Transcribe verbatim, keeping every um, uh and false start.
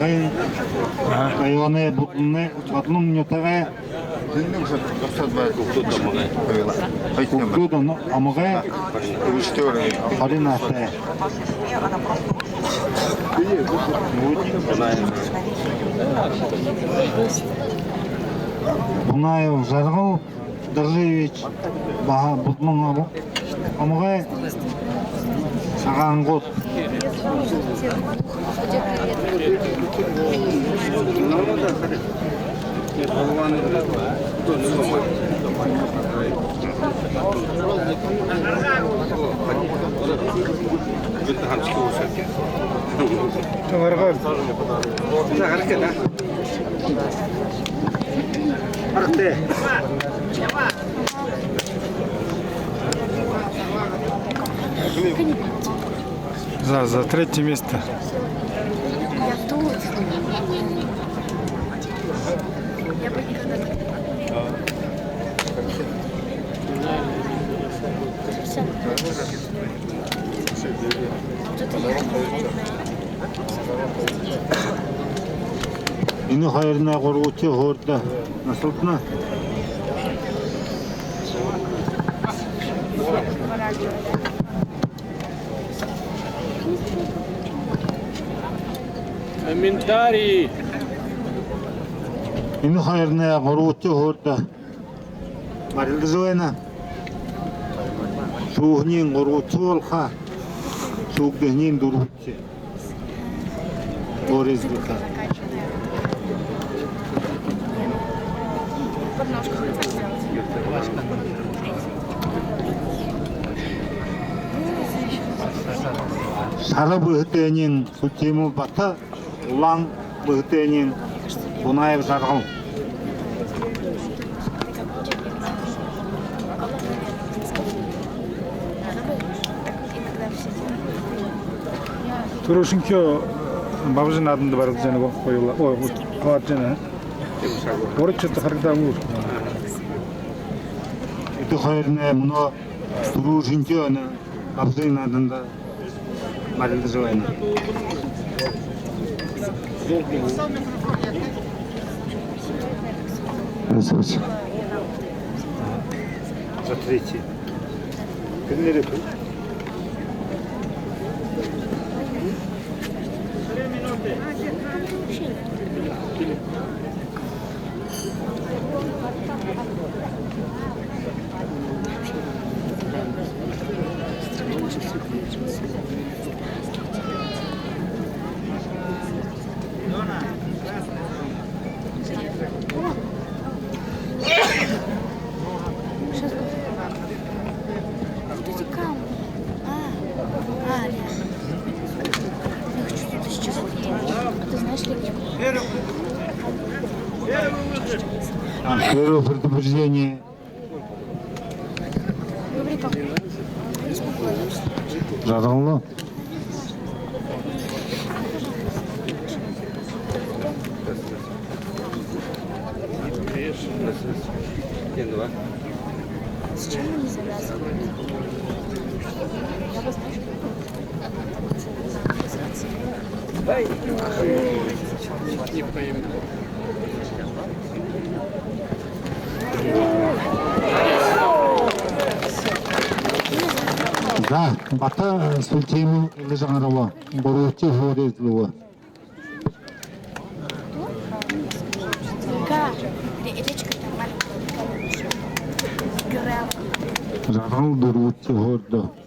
Ага. Районой Бодлоной, Бодлон нютагай хүгшэд, омогой. Хорин наһатай. Бунаев Жаргал Доржиевич, баһа Бодлон омогой, Сагаангууд. За, за третье место. Я тут. Я бы никогда не... Всё. Энэ хоёрнай гурбадахи һууринда наһалтана. Комментарии. Энэ хоёрнай гурбадахи һууринда барилдажа байна. Шүүһэниинь гурбадахи болохо, шүүгдэһэниинь дүрбэдэхи. Борис Гука. Шара бүһэтэйнь Султимов Бата, улаан бүһэтэйнь Бунаев Жаргал. Түрүүшынхиеэ Бабжын нааданда барилдажа байна гү, хоюулаа? Ой, вот, хабаадажа байна, а? Урагшаа харагдаагүй. Эдэ хоёрнай мүнөө түрүүшынхиеэ энэ Бабжын нааданда барилдажа байна. Смотрите. Сейчас. Подожди, кам. А, а, реально. Я хочу туда сейчас. А ты знаешь, где? Первое предупреждение. Добрый, папа. Жаргал. С чем мы не завязываем? За, Бата Султимов лыжа гараба. Гурбадахи һуури эзэлбэ. Жаргал дүрбэдэхи һууринда.